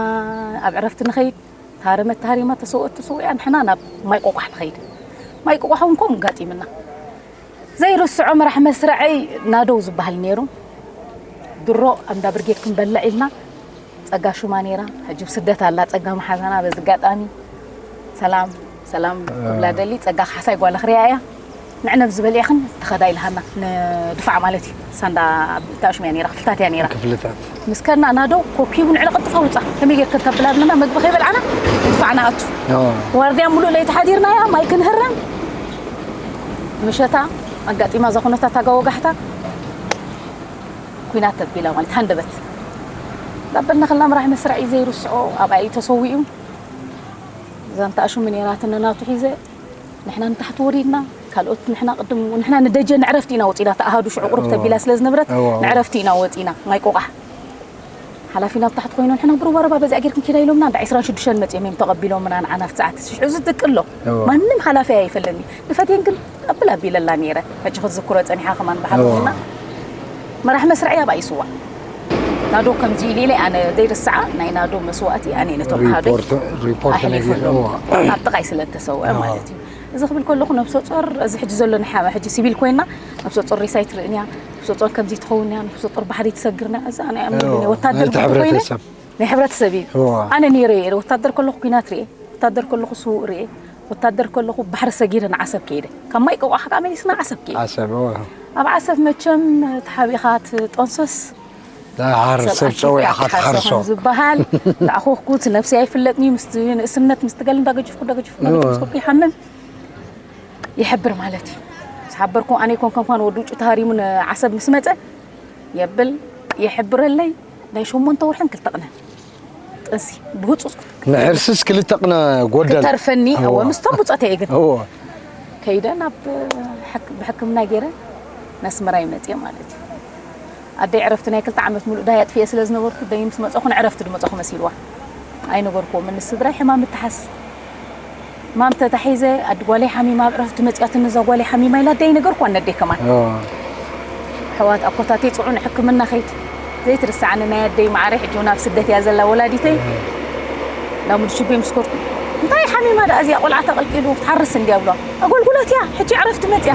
ኣብ ዕረፍቲ ንኸይድ ተሃረመት ተሃሪማ ተሰወት ተሰዊኣ ንሕና ናብ ማይ ቆቋሕ ንኸይድ ማይ ቆቋሕ እውን ከምኡ ጋጢምና ዘይርስዖ መራሕ መስረዐይ ናደው ዝበሃል ነይሩ ድሮ ኣብ እንዳ ብርጌድ ክንበልዕ ኢልና ጸጋ ሹማ ነይራ ሕጂ ብስደት ኣላ ጸጋ መሓዛና በዚ ኣጋጣሚ ሰላም ሰላም ክብላ ደሊ ጸጋ ካሕሳይ ጓል ክሪያ እያ ንዕነብ ዝበልዕኽን ተኸዳ ኢልሃና፣ ንድፋዕ ማለት እዩ። ሳንዳ ብታሽም እያ ነይራ፣ ክፍልታት እያ ነይራ። ክፍልታት። ምስ ከና ናዶ ኮኪቡ ንዕለ ቅጥፋ ውፃ፣ ከመይ ጌርክን ተብላ ኣለና፣ መግቢ ከይበልዓና ድፋዕ ንኣቱ። ዋርድያ ሙሉእ ለይቲ ሓዲርና እያ፣ ማይ ክንህረም። ምሸታ ኣጋጢማ እዛ ኩነታት ኣጋ ወጋሕታ ኩናት ተቢላ ማለት ሃንደበት ዳበልና ከላ ምራሕ መስርዕ እዩ ዘይርስዖ፣ ኣብኣ እዩ ተሰዊኡ። ዛንታ ኣሽሙ ነይራትኒ ናቱ ሒዘ ንሕና ንታሕቲ ወሪድና፣ ካልኦት ንሕና ቅድም ንሕና ንደጀን ዕረፍቲ ኢና ወፂና። ተኣሃዱ ሽዑ ቁሩብ ተቢላ ስለ ዝነበረት ዕረፍቲ ኢና ወፂና። ማይ ቆቃሕ ሓላፊና ኣብ ታሕቲ ኮይኑ ንሕና ብሩባረባ በዚኣ ጌርክን ኪዳ ኢሎምና እንዳ ዕስራን ሽዱሽተን መፅኦም እዮም ተቐቢሎምና ንዓና ኣብቲ ሰዓት ሽዑ ዝጥቅሎ ማንም ሓላፊ ኣይፈለኒ። ንፈትየን ግን ኣብል ኣቢለላ ነይረ። ሕጂ ክትዝክሮ ፀኒሓ ከማን ባሓልና መራሕ መስርዕ ያባ ይስዋ ናዶ ከምዚ ኢሉ ኢለ ኣነ ዘይርስዓ ናይ ናዶ መስዋእቲ ኣነ ነቶም ሃዶ ሪፖርት ነጊርዎ ኣብ ጥቃይ ስለ ተሰውአ ማለት እዩ። እዚ ክብል ከለኹ ነብሰ ጾር እዚ ሕጂ ዘሎ ናይ ሓባ ሕጂ ሲቪል ኮይና ነብሰ ጾር ሬሳ ይትርእን እያ። ነብሰ ጾር ከምዚ ትኸውን እያ። ነብሰ ጾር ባሕሪ ትሰግርና እዛ ኣነ ኣምልኒ ወታደር ናይቲ ኮይነ ሕብረተሰብ ናይ ሕብረተሰብ እዩ። ኣነ ነይረ እየ ወታደር ከለኹ ኩናት ርኤ፣ ወታደር ከለኹ ስዉእ ርኤ፣ ወታደር ከለኹ ባሕሪ ሰጊረ ንዓሰብ ከይደ። ካብ ማይ ቆቋሕ ከዓ መሊስና ዓሰብ ከይደ። ዓሰብ እወ። ኣብ ዓሰብ መቸም ተሓቢኻ ትጠንሰስ ዳሓር ሰብ ጸዊዕኻ ትሓርሶ ዝበሃል ተኣኾኽኩት ነብሲ ኣይፍለጥኒ ምስቲ ንእስነት ምስቲ ገል እንዳገጅፍኩ እንዳገጅፍኩ እንዳገጅፍኩ ይሓምም ይሕብር ማለት እዩ። ምስ ሓበርኩ ኣነ ይኮን ከምኳን ወዲ ውጭ ተሃሪሙ ንዓሰብ ምስ መጸ የብል ይሕብረለይ ናይ ሸሞንተ ወርሕን ክልተ ቅነን ጥንሲ ብህጹጽ ንሕርስስ ክልተ ቅነ ጎደል ክተርፈኒ እወ ምስቶም ብጾተይ ግን እወ ከይደ ናብ ብሕክምና ገይረ ነስመራ ይመጽእ ማለት እዩ። ኣደይ ዕረፍቲ ናይ ክልተ ዓመት ሙሉእ ዳይ ኣጥፍኤ ስለ ዝነበርኩ ደይ ምስ መጻኹ ንዕረፍቲ ድመጻኹ መሲልዋ ኣይነገርኩዎምን ንስድራይ ሕማም እትሓስ ሕማም ተታሒዘ ኣዲ ጓለይ ሓሚማ ኣብ ዕረፍቲ መጺኣትኒ እዛ ጓለይ ሓሚማ ኢላ ኣደይ ኣይነገርኩዋን ነደይ ከማን ኣሕዋት ኣኮታተይ ጽዑ ንሕክምና ኸይድ ዘይትርስዓኒ ናይ ኣደይ ማዓረይ ሕጂ እውን ኣብ ስደት እያ ዘላ ወላዲተይ ናብ ሙኒሽቤ ምስ ከድኩ እንታይ ሓሚማ ደኣ እዚኣ ቆልዓ ተቐልቂሉ ክትሓርስ እንድያ ብሎ ኣገልግሎት እያ ሕጂ ዕረፍቲ መፅያ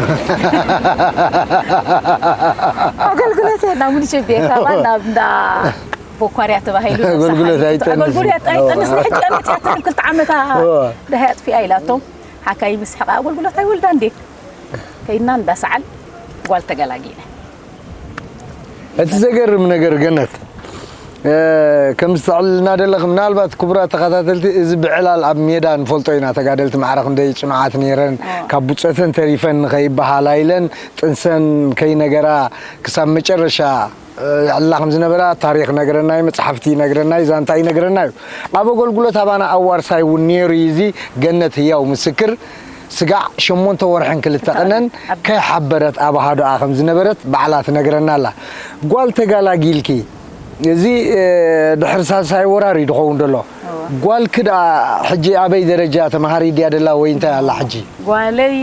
ኣገልግሎት እያ ናብ ሙኒሽቤ ካባ ናብ እንዳ ቦኳርያ ተባሂሉ ኣገልግሎት ኣይጠንስን ኣገልግሎት ኣይጠንስን ሕጂ እያ መፅያ ትብል ክልተ ዓመታ ደሃይ ኣጥፊኣ ኢላቶም ሓካይ ምስሕቃ ኣገልግሎት ኣይወልዳ እንዴ ከይድና እንዳሰዓል ጓል ተገላጊለ እቲ ዘገርም ነገር ገነት ከም ዝተዕልና ደለኽ ምናልባት ክቡራት ተኸታተልቲ እዚ ብዕላል ኣብ ሜዳ ንፈልጦ ኢና ተጋደልቲ ማዕረ ክንደይ ፅኑዓት ነይረን ካብ ብፀተን ተሪፈን ንኸይበሃላ ኢለን ጥንሰን ከይነገራ ክሳብ መጨረሻ ይዕላ ከም ዝነበራ ታሪኽ ነግረና እዩ መፅሓፍቲ ይነግረና እዩ ዛንታ ይነግረና እዩ ኣብ ኣገልግሎት ኣባና ኣብ ዋርሳይ እውን ነይሩ እዩ እዚ ገነት ህያው ምስክር ስጋዕ ሸሞንተ ወርሕን ክልተ ቅነን ከይሓበረት ኣብ ኣሃዱኣ ከም ዝነበረት ባዕላ ትነግረና ኣላ። ጓል ተጋላጊልኪ እዚ ድሕሪ ሳልሳይ ወራር እዩ ድኸውን ደሎ። ጓልኪ ደኣ ሕጂ ኣበይ ደረጃ ተምሃሪ ድያ ደላ ወይ እንታይ ኣላ ሕጂ? ጓለይ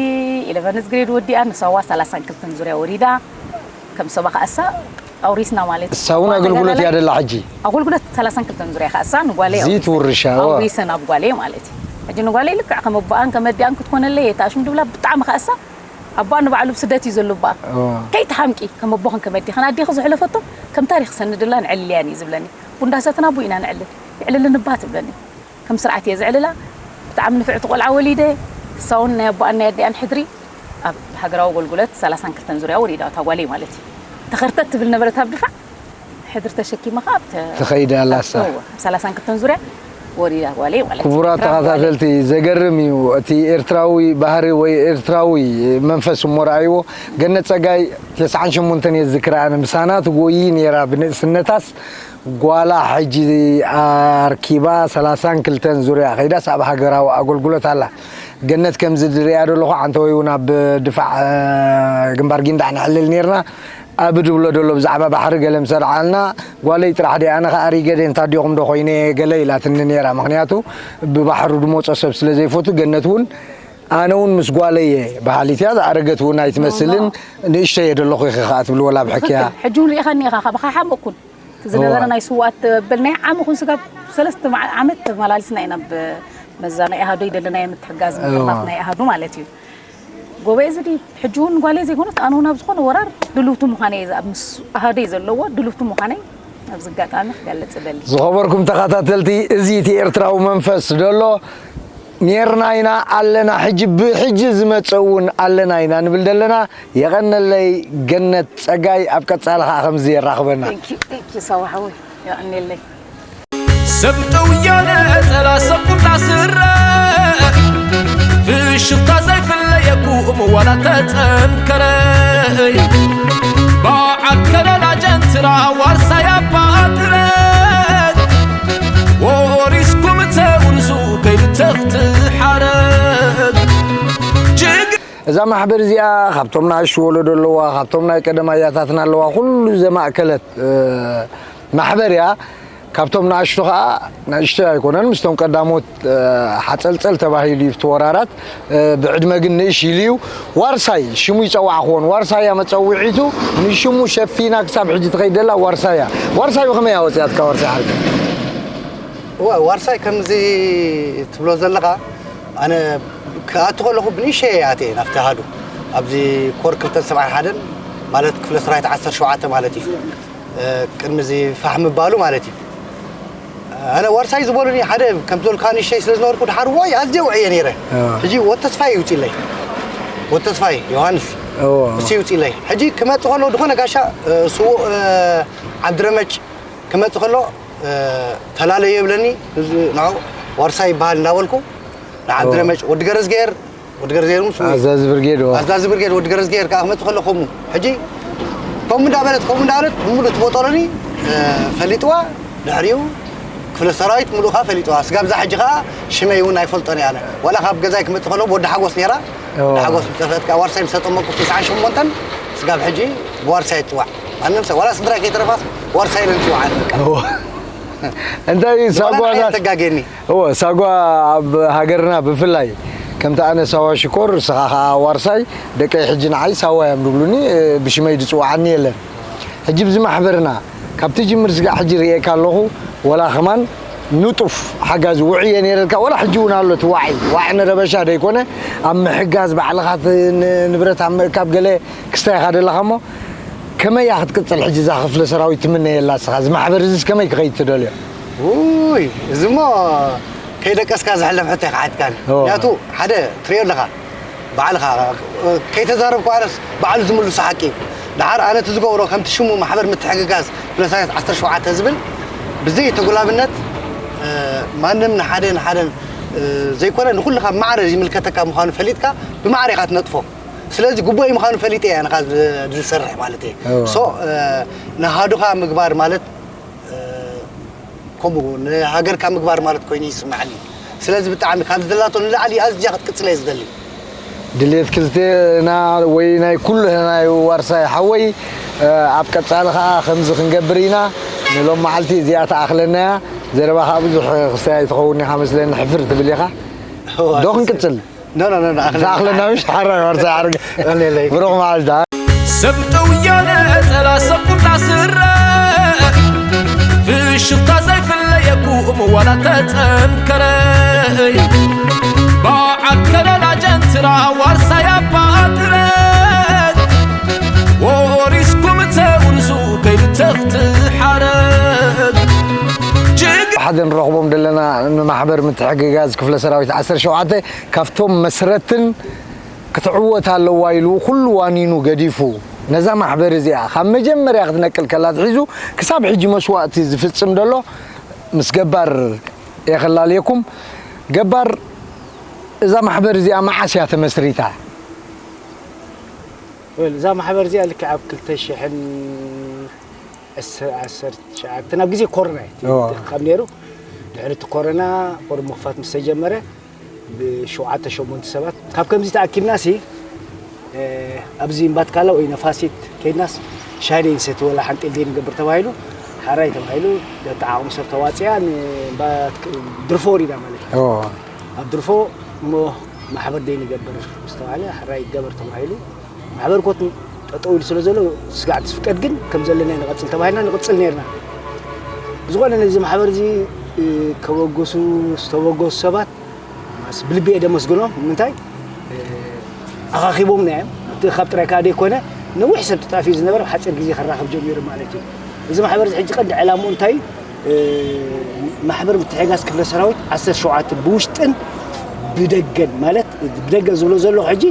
ኢለቨንዝ ግሬድ ወዲኣ ንሳዋ ሰላሳን ክልተን ዙርያ ወሪዳ ከም ሰባ ከኣሳ ኣውሪስና ማለት እዩ። እሳ እውን ኣገልግሎት እያ ደላ ሕጂ። ኣገልግሎት ሰላሳን ክልተን ዙርያ ከኣሳ ንጓለይ እዚ ትውርሻ ኣውሪሰ ናብ ጓለይ ማለት እዩ። ሕጂ ንጓለይ ልክዕ ከም ኣቦኣን ከም ኣዲኣን ክትኮነለይ እየ ተኣሽም ድብላ ብጣዕሚ ከኣሳ ኣቦኣ ንባዕሉ ብስደት እዩ ዘሎ እባ ከይትሓምቂ ከም ኣቦኽን ከም ኣዴኽን ኣዴኺ ዝሕለፈቶ ከም ታሪኽ ሰንድላ ንዕልልያን እዩ ዝብለኒ። ቡንዳ ሰትና ቡ ኢና ንዕልል ይዕልልኒ እባ ትብለኒ። ከም ስርዓት እየ ዘዕልላ። ብጣዕሚ ንፍዕቲ ቆልዓ ወሊደ። እሳ እውን ናይ ኣቦኣን ናይ ኣዲኣን ሕድሪ ኣብ ሃገራዊ ኣገልግሎት ሰላሳን ክልተን ዙርያ ወሪዳ እታ ጓለይ ማለት እዩ። ተኸርተት ትብል ነበረት ኣብ ድፋዕ ሕድሪ ተሸኪማ ከዓ ኣብ ተ- ትኸይድ ኣላ እሳ። እወ፣ ኣብ ሰላሳን ክልተን ዙርያ ወሪዳ ጓለይ ማለት እዩ። ክቡራት ኤርትራ ጓለይ። ተኸታተልቲ ዘገርም እዩ እቲ ኤርትራዊ ባህሪ ወይ ኤርትራዊ መንፈስ እሞ ረኣይዎ ገነት ጸጋይ ተስዓን ሸሞንተን እየ ዝዝክራ ኣነ ምሳና ትጎዪ ነይራ ብንእስነታስ ጓላ ሕጂ ኣርኪባ ሰላሳን ክልተን ዙርያ ከይዳስ ኣብ ሃገራዊ ኣገልግሎት ኣላ። ገነት ከምዚ ዝሪኣ ዘለኹ ዓንተወይ እውን ኣብ ድፋዕ ግንባር ጊንዳዕ ነዕልል ነይርና። ኣብ ድብሎ ደሎ ብዛዕባ ባሕሪ ገለ ምስ ኣልዓልና ጓለይ ጥራሕ ድየ ኣነ ከኣ ሪገዴንት ኣዲኹም ዶ ኮይነ ገለ ኢላትኒ ነይራ። ምኽንያቱ ብባሕሩ ድመጾ ሰብ ስለ ዘይፈቱ ገነት እውን ኣነ እውን ምስ ጓለይ እየ በሃሊት እያ። ዝኣረገት እውን ኣይትመስልን። ንእሽተይ እየ ደለኹ ኢኺ ከኣ ትብል ወላ ብሕክያ። ትኽክል። ሕጂ እውን ርኢኻኒ ኢኻ ካባኻ ሓመቕኩን። እቲ ዝነበረ ናይ ስውኣት በል ናይ ዓሚ ኩን ስጋብ ሰለስተ መዓ- ዓመት ተመላሊስና ኢና ብመዛ ናይ ኣሃዱ ይደለናዮ ምትሕጋዝ ምጥርናፍ ናይ ኣሃዱ ማለት እዩ። ጎበዝ ድዩ ሕጂ እውን ጓለይ ዘይኮነት ኣነ እውን ኣብ ዝኾነ ወራር ድልውቲ ምዃነይ እዛ ኣብ ምስ ኣሃደይ ዘለዎ ድልውቲ ምዃነይ ኣብዚ ኣጋጣሚ ክገልፅ እደሊ። ዝኸበርኩም ተኸታተልቲ እዚ እቲ ኤርትራዊ መንፈስ ደሎ ኔርና ኢና ኣለና፣ ሕጂ ብሕጂ ዝመጽእ እውን ኣለና ኢና ንብል ዘለና። የቐነለይ ገነት ጸጋይ፣ ኣብ ቀጻሊ ኸኣ ከምዚ የራኽበና። Thank you, thank you፣ ሳዋ ሓወይ፣ የቐነለይ። ሰብ ጥውያ ነጸላ ሰብ ቁምጣ ስረ ፍሽኽታ ዘይፍለየኩም ዋላ ተጸንከረ በዓል ከረን ኣጀንትራ ዋርሳይ ኣባ ኣድረ ወሪስኩም ተውርሱ ከይዱ ተኽቲ ሓረግ ጅግ እዛ ማሕበር እዚኣ ካብቶም ንኣሽቱ ወለዶ ኣለዋ፣ ካብቶም ናይ ቀደም ኣያታትና ኣለዋ፣ ኩሉ ዘማእከለት ማሕበር እያ። ካብቶም ንኣሽቱ ኸኣ ንእሽቶ ኣይኮነን፣ ምስቶም ቀዳሞት ሓፀልፀል ተባሂሉ እዩ እቲ ወራራት። ብዕድመ ግን ንእሽ ኢሉ እዩ። ዋርሳይ ሽሙ ይፀዋዕ ክኾን፣ ዋርሳይ እያ መፀውዒቱ። ንሽሙ ሸፊና ክሳብ ሕጂ ትኸይድ ዘላ ዋርሳይ እያ። ዋርሳይ ብኸመይ እያ ወፂኣትካ ዋርሳይ ሓርገ? እወ፣ ዋርሳይ ከምዚ ትብሎ ዘለኻ ኣነ ክኣቱ ከለኹ ብንእሽተይ እየ ኣትየ ናብቲ ኣሃዱ ኣብዚ ኮር ክልተ ሰብዓን ሓደን ማለት ክፍለ ሰራዊት ዓሰርተ ሸውዓተ ማለት እዩ። ቅድሚ እዚ ፋሕ ምባሉ ማለት እዩ። ኣነ ዋርሳይ ዝበሉኒ ሓደ ከም ዝበልካ ንእሽተይ ስለ ዝነበርኩ ድሓር ወይ ኣዝየ ውዕየ ነይረ። ሕጂ ወድ ተስፋይ ይውፅለይ ወድ ተስፋይ ዮሃንስ እሱ ይውፅለይ። ሕጂ ክመፅእ ከሎ ዝኾነ ጋሻ ስዉእ ዓብድረመጭ ክመፅእ ከሎ ተላለዮ ይብለኒ። ንዑ ዋርሳይ ይበሃል እንዳበልኩ ንዓብድረመጭ ወዲ ገረዝጌር ወዲ ገረዝጌር ምስ ኣዛዚ ብርጌድ ኣዛዚ ብርጌድ ወዲ ገረዝጌር ከዓ ክመፅእ ከሎ ከምኡ ሕጂ ከምኡ እንዳበለት ከምኡ እንዳበለት ብምሉእ ትቦጠሎኒ ፈሊጥዋ። ድሕሪኡ ክፍለ ሰራዊት ሙሉእ ከዓ ፈሊጥዋ። ስጋብ እዛ ሕጂ ከዓ ሽመይ እውን ኣይፈልጦን እየ ኣነ። ዋላ ካብ ገዛይ ክመፅእ ከሎ ወዲ ሓጎስ ነይራ። ወዲ ሓጎስ ምስ ጠፍአት ከዓ ዋርሳይ ምስ ተጠመቅኩ ትስዓን ሸሞንተን ስጋብ ሕጂ ብዋርሳይ እፅዋዕ። ማንም ሰብ ዋላ ስድራይ ከይተረፋስ ዋርሳይ ኢለን ዝፅውዓኒ በቃ። እንታይ ሳጓ ናት ተጋጌኒ። እወ ሳጓ ኣብ ሃገርና ብፍላይ ከምቲ ኣነ ሳዋ ሽኮር ንስኻ ኸዓ ዋርሳይ ደቀይ ሕጂ ንዓይ ሳዋ እዮም ዝብሉኒ። ብሽመይ ዝፅውዓኒ የለን። ሕጂ ብዚ ማሕበርና ካብ ትጅምር ስጋዕ ሕጂ ርእየካ ኣለኹ። ወላ ከማን ንጡፍ ሓጋዚ ውዕየ ነይረልካ ወላ ሕጂ እውን ኣሎ እቲ ዋዒ። ዋዒ ንረበሻ ደይኮነ ኣብ ምሕጋዝ ባዕልኻ ንብረት ኣብ ምእካብ ገለ ክስታይ ኢኻ ደለኻ እሞ ከመይ እያ ክትቅፅል ሕጂ እዛ ክፍለ ሰራዊት ትምነየላ ንስኻ? እዚ ማሕበር እዚስ ከመይ ክኸይድ ትደልዮ? ውይ እዚሞ ከይደቀስካ ዝሕለፍ ሕቶ ይኽሓትካን ምክንያቱ ሓደ ትሪኦ ኣለኻ ባዕልኻ ከይተዛረብኩ ኣነስ ባዕሉ ዝምልሱ ሓቂ እዩ። ደሓር ኣነ እቲ ዝገብሮ ከምቲ ሽሙ ማሕበር ምትሕግጋዝ ፕለሳይት ዓሰርተ ሸውዓተ ዝብል ብዘይ ተጉላብነት ማንም ንሓደ ንሓደ ዘይኮነ ንኩልኻ ማዕረ ይምልከተካ ምዃኑ ፈሊጥካ ብማዕረ ኢኻ ትነጥፎ። ስለዚ ግቡእ ምዃኑ ፈሊጠ እየ ኣነኻ ዝሰርሕ ማለት እየ። ሶ ንሃዱኻ ምግባር ማለት ከምኡ ንሃገርካ ምግባር ማለት ኮይኑ ይስማዓኒ። ስለዚ ብጣዕሚ ካብ ዝደላቶ ንላዕሊ ኣዝያ ክትቅጽለ እየ ዝደሊ። ድሌት ክልቴና ወይ ናይ ኩሉ ናይ ዋርሳይ ሓወይ ኣብ ቀጻሊ ከኣ ከምዚ ክንገብር ኢና። ንሎም መዓልቲ እዚኣ ተኣኽለናያ። ዘረባ ከኣ ብዙሕ ክስታይ ኣይትኸውን ኢኻ መስለኒ ሕፍር ትብል ኢኻ። ዶ ክንቅጽል? ኖ ኖ ኖ ኖ ኣኽለ ዝኣኽለና ምሽ ሓራይ ዋርሳይ ሓርገ ኣለለይ ብሩኽ መዓልታ ሰብ ጥውያ ነጸላ ሰብ ቁምጣ ስረ ፍሽኽታ ዘይፍለየኩም ዋላ ተጸንከረ በዓል ከረን ኣጀንትራ ዋርሳይ ኣባ ኣድረግ ወሪስኩም ተውርሱ ከይዱ ተኽቲ ሓረግ ጅግ ሓደ ንረኽቦም ዘለና ንማሕበር ምትሕግጋዝ ክፍለ ሰራዊት ዓሰርተ ሸውዓተ ካብቶም መስረትን ክትዕወት ኣለዋ ኢሉ ኩሉ ዋኒኑ ገዲፉ ነዛ ማሕበር እዚኣ ካብ መጀመርያ ክትነቅል ከላ ኣትሒዙ ክሳብ ሕጂ መስዋእቲ ዝፍጽም ዘሎ ምስ ገባር እየ ከላልየኩም። ገባር እዛ ማሕበር እዚኣ መዓስ እያ ተመስሪታ? ወል እዛ ማሕበር እዚኣ ልክዕ ኣብ ክልተ ሽሕን ዓሰርተ ዓሰርተ ትሽዓተ ናብ ግዜ ኮሮና እዩ እቲ እዎ። ካብ ነይሩ ድሕሪ እቲ ኮሮና ቁሩብ ምኽፋት ምስ ተጀመረ ብሸውዓተ ሸሞንተ ሰባት ካብ ከምዚ ተኣኪብና ሲ ኣብዚ እምባትካላ ወይ ነፋሲት ከይድናስ ሻሂ ደይንሰቲ ወላ ሓንጤል ደይንገብር ተባሂሉ ሓራይ ተባሂሉ ዘተዓቕሙ ሰብ ተዋፅያ ንእምባ ድርፎ ወሪዳ ማለት እዩ እዎ። ኣብ ድርፎ እሞ ማሕበር ደይንገብር ምስ ተባሃለ ሓራይ ይገበር ተባሂሉ ማሕበር ኮት ጠጠው ኢሉ ስለ ዘሎ ስጋዕ ትፍቀድ ግን ከም ዘለና ንቐፅል ተባሂልና ንቕፅል ነርና ብዝኾነ ነዚ ማሕበር እዚ ከበገሱ ዝተበገሱ ሰባት ብልቢ እየ ደመስግኖም ንምንታይ ኣኻኺቦምና እዮም እቲ ካብ ጥራይ ከዓ ዘይኮነ ነዊሕ ሰብ ተጣፊኡ ዝነበረ ሓፂር ግዜ ከራኸብ ጀሚሩ ማለት እዩ እዚ ማሕበር እዚ ሕጂ ቀንዲ ዕላምኡ እንታይ እዩ ማሕበር ምትሕጋዝ ክፍለ ሰራዊት ዓሰርተ ሸውዓተ ብውሽጥን ብደገን ማለት ብደገ ዝብሎ ዘለኹ ሕጂ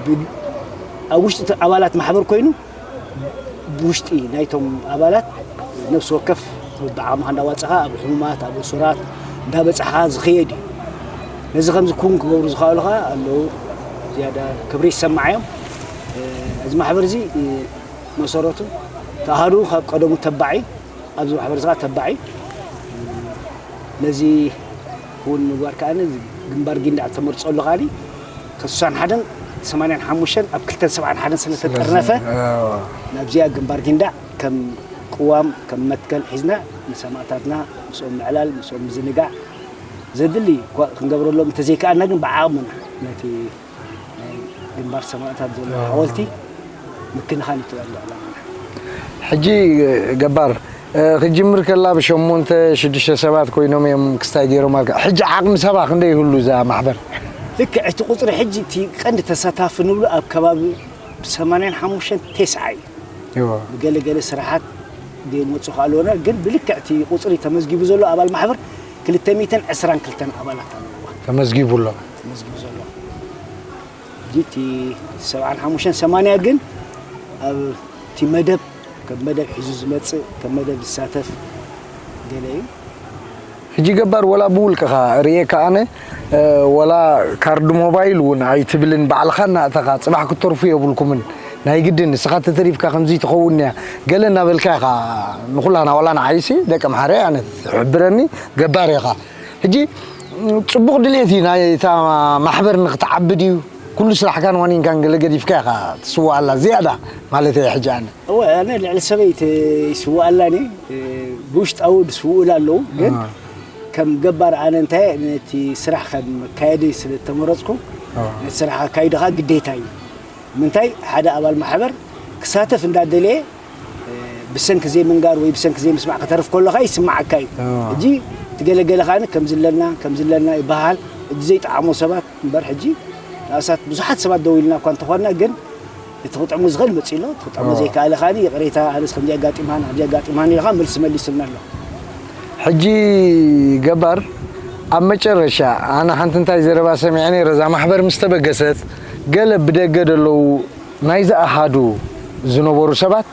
ብ- ኣብ ውሽጢ እቲ ኣባላት ማሕበር ኮይኑ ብውሽጢ ናይቶም ኣባላት ነፍሲ ወከፍ ብዓቕምኻ እንዳዋፀኻ ኣብ ሕሙማት ኣብ እሱራት እንዳበፃሕኻ ዝኸየድ እዩ። ነዚ ከምዚ ኩን ክገብሩ ዝኸኣሉ ከዓ ኣለዉ። ዝያዳ ክብሪ ይሰማዓዮም። እዚ ማሕበር እዚ መሰረቱ ተኣሃዱ ካብ ቀደሙ ተባዕ እዩ። ኣብዚ ማሕበር እዚ ከዓ ተባዕ እዩ። ነዚ እውን ምግባር ከዓ ግንባር ጊንዳዕ ተመርፀሉ ከዓ ከሳን ሓደን ሰማንያን ሓሙሽተን ኣብ ክልተን ሰብዓን ሓደን ስለ ተጠርነፈ ናብዚኣ ግንባር ጊንዳዕ ከም ቅዋም ከም መትከል ሒዝና ንሰማእታትና ምስኦም ምዕላል ምስኦም ምዝንጋዕ ዘድሊ እኳ ክንገብረሎም እንተዘይከኣልና ግን ብዓቕምና ነቲ ናይ ግንባር ሰማእታት ዘሎ ሓወልቲ ምክንኻን ይትበል ዕላማና። ሕጂ ገባር ክጅምር ከላ ብሸሞንተ ሽዱሽተ ሰባት ኮይኖም እዮም ክስታይ ገይሮም ኣልካ። ሕጂ ዓቕሚ ሰባ ክንደይ ይህሉ እዛ ማሕበር? ልክዕ እቲ ቁፅሪ ሕጂ እቲ ቀንዲ ተሳታፊ ንብሎ ኣብ ከባቢ ሰማንያን ሓሙሽተን ተስዓ እዩ። ብገለገለ ስራሓት ዘይመፁ ኣለውና ግን ብልክዕ እቲ ቁፅሪ ተመዝጊቡ ዘሎ ኣባል ማሕበር ክልተ ሚእትን ዕስራን ክልተን ኣባላት ኣለዋ። ተመዝጊቡ ኣሎ። ተመዝጊቡ ዘሎ ሕጂ እቲ ሰብዓን ሓሙሽተን ሰማንያ ግን ኣብ እቲ መደብ ከም መደብ ሒዙ ዝመፅእ ከም መደብ ዝሳተፍ ገለ እዩ። ሕጂ ገባር ወላ ብውልቅኻ ርእየካ ኣነ ወላ ካርድ ሞባይል እውን ኣይትብልን ባዕልኻ እናእተኻ ፅባሕ ክትተርፉ የብልኩምን ናይ ግድን ንስኻ ተተሪፍካ ከምዚ ትኸውን እያ ገለ እናበልካ ኢኻ ንኩላና ዋላ ንዓይሲ ደቂ ኣምሓረ ኣነ ትሕብረኒ ገባር ኢኻ ሕጂ ፅቡቕ ድሌት እዩ ናይ እታ ማሕበር ንክትዓቢ ድዩ ኩሉ ስራሕካን ዋኒንካን ገለ ገዲፍካ ኢኻ ትስዋኣላ ዝያዳ ማለት እየ ሕጂ ኣነ እወ ኣነ ልዕሊ ሰበይቲ ይስዋኣላኒ ብውሽጣዊ ዝስውኡላ ኣለዉ ግን ከም ገባር ኣነ እንታይ ነቲ ስራሕ ከም መካየዲ ስለ ዝተመረፅኩ ነቲ ስራሕ ኣካይድኻ ግዴታ እዩ ምንታይ ሓደ ኣባል ማሕበር ክሳተፍ እንዳደለየ ብሰንኪ ዘይምንጋር ወይ ብሰንኪ ዘይምስማዕ ከተርፍ ከለኻ ይስማዓካ እዩ ሕጂ ትገለገለ ከዓኒ ከምዚ ኣለና ከምዚ ኣለና ይበሃል ሕጂ ዘይጠዓሞ ሰባት እምበር ሕጂ ንኣሳት ብዙሓት ሰባት ደው ኢልና እኳ እንተኾንና ግን እቲ ክጥዕሞ ዝኽእል መፂእ ኣሎ እቲ ክጥዕሞ ዘይከኣለ ከዓኒ ይቕሬታ ኣነስ ከምዚ ኣጋጢምሃን ኣብዚ ኣጋጢምሃን ኢልካ መልሲ መሊስልና ኣሎ ሕጂ ገባር ኣብ መጨረሻ ኣነ ሓንቲ እንታይ ዘረባ ሰሚዐ ነይረ እዛ ማሕበር ምስ ተበገሰት ገለ ብደገ ደለዉ ናይዚ ኣሃዱ ዝነበሩ ሰባት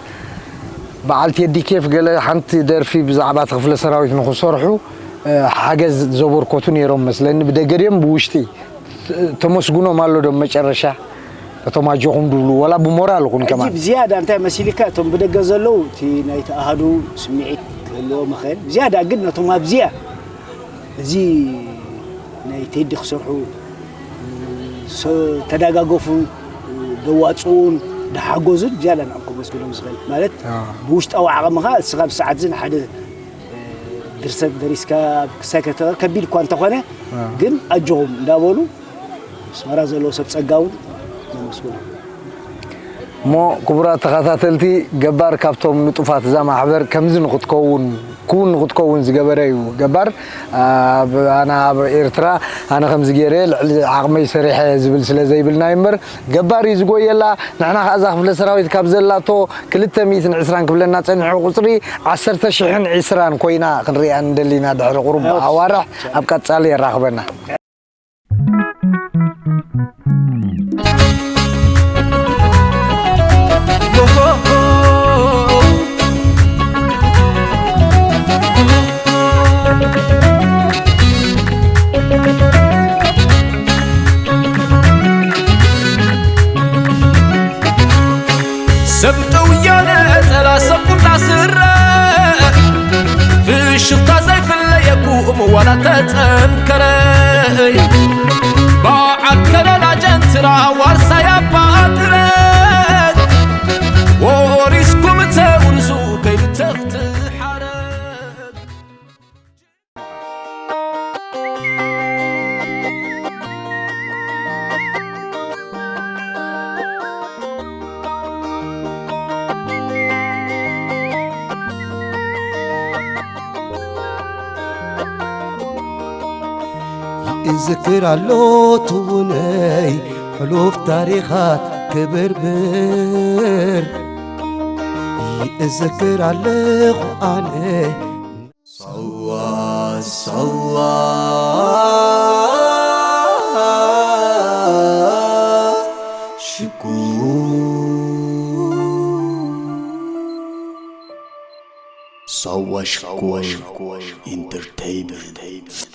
በዓል ቴዲ ኬፍ ገለ ሓንቲ ደርፊ ብዛዕባ እቲ ክፍለ ሰራዊት ንክሰርሑ ሓገዝ ዘበርከቱ ነይሮም መስለኒ ብደገ ድዮም ብውሽጢ ተመስግኖም ኣሎ ዶ መጨረሻ እቶም ኣጆኹም ድብሉ ወላ ብሞራል ይኹን ከማን ብዝያዳ እንታይ መሲልካ እቶም ብደገ ዘለዉ እቲ ናይቲ ኣሃዱ ስምዒት ክህልዎም ይኽእል ብዝያዳ ግን ነቶም ኣብዚኣ እዚ ናይ ቴዲ ክሰርሑ ተዳጋገፉ ደዋፅኡን ደሓገዙን ዝያዳ ንዕም ከመስግኖም ዝኽእል ማለት ብውሽጣዊ ዓቕምኻ እስኻ ብሰዓት እዚ ንሓደ ድርሰት ደሪስካ ክሳይ ከተቕር ከቢድ እኳ እንተኾነ ግን ኣጆኹም እንዳበሉ ኣስመራ ዘለዉ ሰብ ጸጋ እውን ነመስግኖም። እሞ ክቡራት ተኸታተልቲ ገባር ካብቶም ንጡፋት እዛ ማሕበር ከምዚ ንክትከውን ክውን ንክትከውን ዝገበረ እዩ ገባር ኣነ ኣብ ኤርትራ ኣነ ከምዚ ገይረ ልዕሊ ዓቕመይ ሰሪሐ ዝብል ስለ ዘይብልና እዩ እምበር ገባር እዩ ዝጎየላ ንሕና ከዓ እዛ ክፍለ ሰራዊት ካብ ዘላቶ ክልተ ሚእትን ዕስራን ክብለና ፀኒሑ ቁፅሪ ዓሰርተ ሽሕን ዕስራን ኮይና ክንሪኣ ንደሊና ድሕሪ ቁሩብ ኣዋርሕ ኣብ ቀፃሊ የራኽበና ሰብ ጠውዮ ነፀላ ሰብ ቁምጣ ስረ ፍሽኽታ ዘይፍለየኩም ዋላ ተፀንከረ በዓል ከለላ ጀንትራ ዋርሳይ ኣባጥረ ወሪስኩም ተውርሱ ከይብተኽቲ ሓረ ይእዝክር ኣሎ ትውነይ ሕሉፍ ታሪኻት ክብርብር ይእዝክር ኣለኹ ኣነ ሳዋ ሳዋ ሳዋ ሽኮር ኢንተርቴይንመንት።